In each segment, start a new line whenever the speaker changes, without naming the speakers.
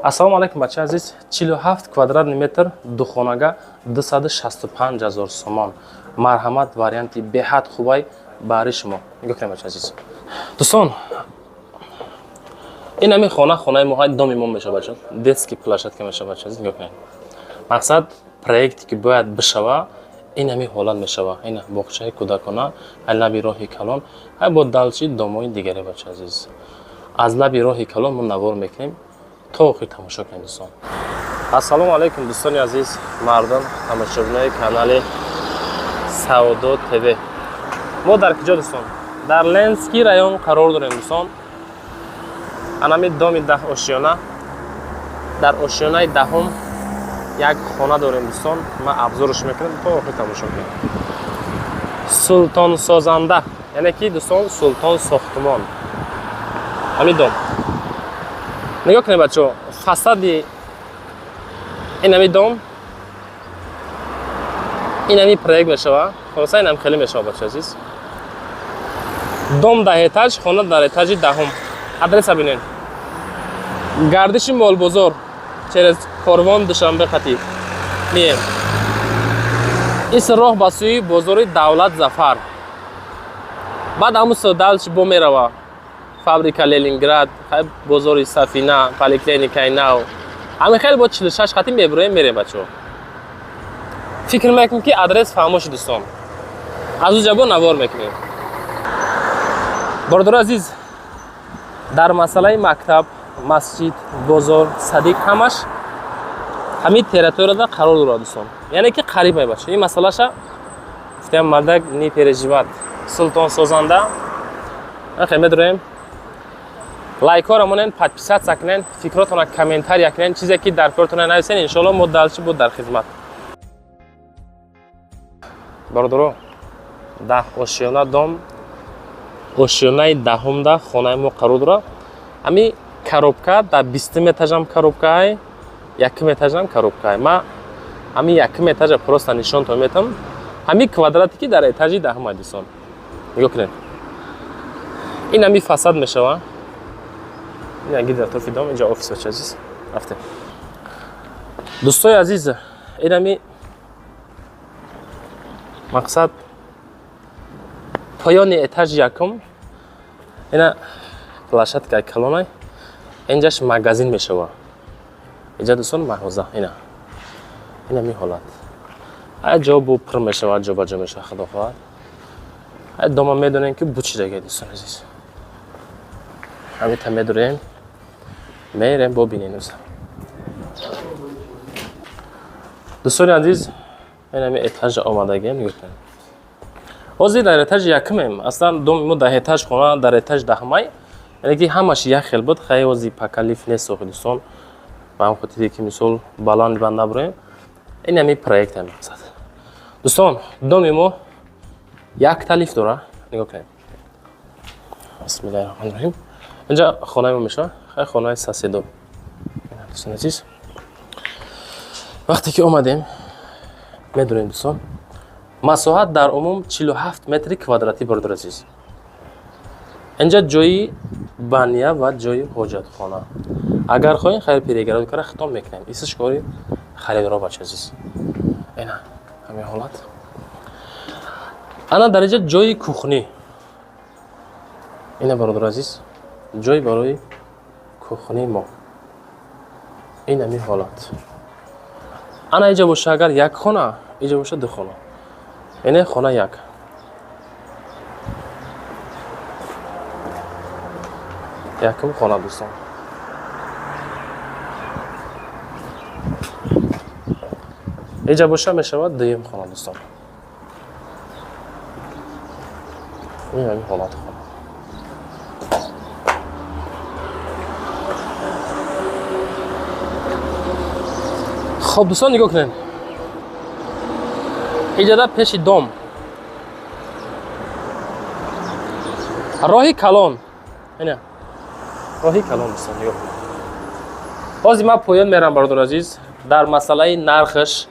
Ассалому алайкум, бача азиз. 47 квадратный метр, духонага, 265 ҳазор сомон. Марҳамат, варианти беҳад хубай баҳри шумо. Нигоҳ кунед, бача азиз. Дӯстон, ин ҳамин хона, хонаи мо, доми мо мешавад, бача. Детский площадка мешавад, бача азиз, нигоҳ кунед. Мақсад, проекте ки бояд бишава, ин ҳамин ҳолат мешава. Ин боғчаи кӯдакона, ай лаби роҳи калон, ай бо далчи домои дигаре, бача азиз. Аз лаби роҳи калон мо навор мекунем, то охир тамошо кунед, дӯстон. Ассалому алайкум, дӯстони азиз, мардум, тамошобинои канали Савдо ТВ. Мо дар куҷо, дӯстон? Дар Ленский район қарор дорем, дӯстон. Анами доми 10 ошиёна. Дар ошиёнаи даҳум як хона дорем, дӯстон. Ман обзорш мекунам, то охир тамошо кунед. Султон созанда, яъне ки, дӯстон, Султон сохтумон. Ҳамин дом. Нигоҳ кунед, бачаҳо, фасади ин ҳами дом, ин ҳами проект мешава. Хулоса, ин ҳам хеле мешава, бача азиз. Дом 10 этаж, хона дар этажи даҳум. Адреса бинед. Гардиши молбозор, через Корвон, Душанбе хати. Мием. Ис роҳ ба сӯи бозори Давлат Зафар. Баъд ҳамун дальше бо мерава. Фабрика Ленинград, бозори Сафина, поликлиникаи нав. Ҳамин хеле бо 46 хати мебироем, мерем, бачаҳо. Фикр мекунем, ки адрес фаҳмо шуд, дӯстон. Аз ӯ ҷабо навор мекунем. Бародари азиз, дар масъалаи мактаб, масҷид, бозор, садик ҳамаш ҳамин территорияда қарор дорад, дӯстон. Яъне ки қариб мебошад. Ин масъалаша гуфтем, мардак не переживать. Султон созанда. Хе медроем. Лайкҳоро монен, подписаться кунен, фикротона комментария кунен, чизе ки дар кортона нависен, иншоалло мо дальше буд дар хизмат. Бародаро, 10 ошиёна дом, ошиёнаи даҳумда хонаи мо қарор дорад. Ҳами коробка дар бистум этажам коробкаай, якум этажам коробкаай. Ма ҳами якум этажа просто нишонтон метам. Ҳами квадрате ки дар этажи даҳум, дӯстон. Нигоҳ кунед. Ин ҳами фасад мешава. Ин аги атрофи дом, инҷа офис, бача азиз. Рафтем. Дӯстои азиз, ин ҳами мақсад поёни этажи якум, ина площадкаи калонай, инҷаш магазин мешава. Инҷа, дӯстон, мағоза, ина. Ин ҳами ҳолат. Ай ҷо бу пур мешавад, ҷо ба ҷо мешавад, худо хоҳад. Ай дома медонем, ки бу чидаге, дӯстони азиз. Ҳамита медурем, мерем, бобинем. Дӯстони азиз, ин ҳами этажа омадагием, нигоҳ кунед. Ҳозир дар этажи якумем. Аслан доми мо 10 этаж, хона дар этаж даҳмай. Яъне ки ҳамаш як хел буд, хай ҳозир пока лифт нест, охи, дӯстон. Ба ҳам хотире ки мисол баланд банд набуроем. Ин ҳами проект мақсад. Дӯстон, доми мо якта лифт дора. Нигоҳ кунед. Бисмиллаҳи раҳмони раҳим. Инҷа хонаи мо мешавад. Хай, хонаи соседо. Дӯстони азиз, вақте ки омадем, медонем, дӯстон, масоҳат дар умум 47 метри квадратӣ, бародари азиз. Инҷа ҷои баня ва ҷои ҳоҷатхона. Агар хоҳем, хайр, перегородкара хитом мекунем. Исиш кори харидоро, бача азиз. Ина ҳамин ҳолат. Ана дар инҷа ҷои кухни. Ина, бародари азиз, ҷой барои кухни мо. Ин ҳамин ҳолат. Ана инҷа боша агар як хона, инҷа боша ду хона. Ине хона як. Якум хона, дӯстон. Инҷа боша мешавад дуюм хона, дӯстон. Ин ҳамин ҳолати хона. Хоб, дӯстон, нигоҳ кунед. Иҷода пеши дом роҳи калон, ина роҳи калон, дӯстон, нигоҳ кунед. Ҳозир ман поён мерам, бародари азиз, дар масъалаи нархаш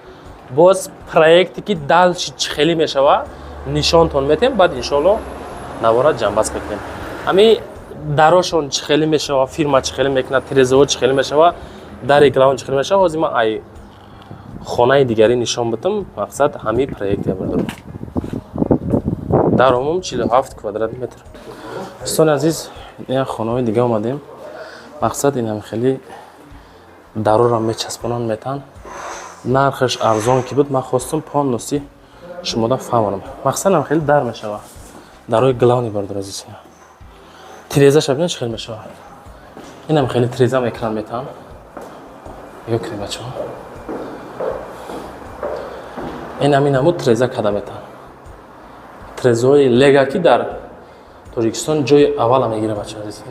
боз проекте ки дальше чӣ хеле мешава, нишонтон метем, баъд иншоалло навора ҷамъбаст мекунем. Ҳами дарошон чӣ хеле мешава, фирма чӣ хеле мекунад, тирезаҳо чӣ хеле мешава. Дари главный чӣ хел мешава, ҳозир ман ай хонаи дигарӣ нишон бидам. Мақсад, ҳамин проект бародаро дар умум 47 квадратный метр. Дӯстони азиз, як хонаҳои дига омадем. Мақсад, инам хеле дарорам мечаспонанд, метан. Нархаш арзон ки буд, ман хостум полностью шумода фаҳмонам. Мақсадам, хеле дар мешава, дарои главный, бародар азиз. Тирезаша бинед, чӣ хел мешава. Инам хеле тиреза мекунанд, метан. Нигоҳ кунед, бачаҳо, инам инаму тиреза када метан. Тирезаҳои Лега, ки дар Тоҷикистон ҷои аввала мегира, бачаҳо азиз.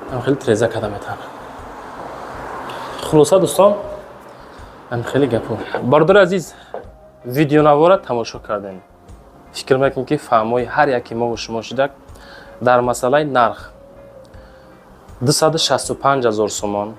Инам хеле тиреза када метан. Хулоса, дӯстон, ам хеле гапо. Бародари азиз, видеонавора тамошо кардем. Фикр мекунем, ки фаҳмои ҳар яки мову шумо шидак. Дар масъалаи нарх, 265 ҳазор сомон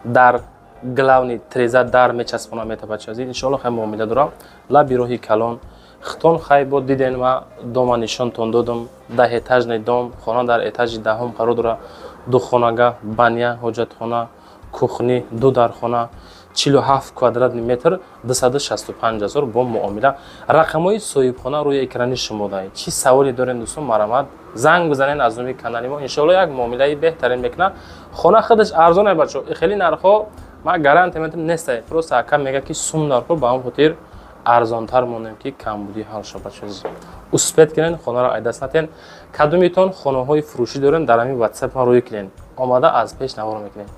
дар главный треза дар мечаспона мета. Бача азиз, иншоалло хай муомила дорам. Лаби роҳи калон хитон хай бо диден, ма дома нишонтон додум. 10-этажный дом, хона дар этажи 10-ум қарор дора. Ду хонага, баня, ҳоҷатхона, кухня, ду дархона, 47 квадратный метр, 265 ҳазор бо муомила. Рақамҳои соҳибхона рӯи экрани шумо даҳед. Чӣ саволе дорем, дӯстон, марамат, занг бизанед аз номи канали мо. Иншоалло, як муомилаи беҳтарин мекунад. Хона худаш арзон, бачо, хеле нархҳо ман гарантия метам, нестай. Просто ака мега, ки сум нархҳо, ба ҳам хотир арзонтар монем, ки камбудӣ ҳал шавад. Бачо, успеть кунед, хонаро айдаст натен. Кадомитон хонаҳои фурӯшӣ дорем, дар ҳамин Ватсап ма рӯй кунед, омада аз пеш навор мекунем.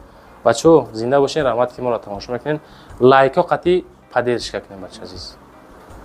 Бачаҳо, зинда бошед, раҳмат, ки моро тамошо мекунед. Лайкҳо қатъи поддержка кунед, бача азиз.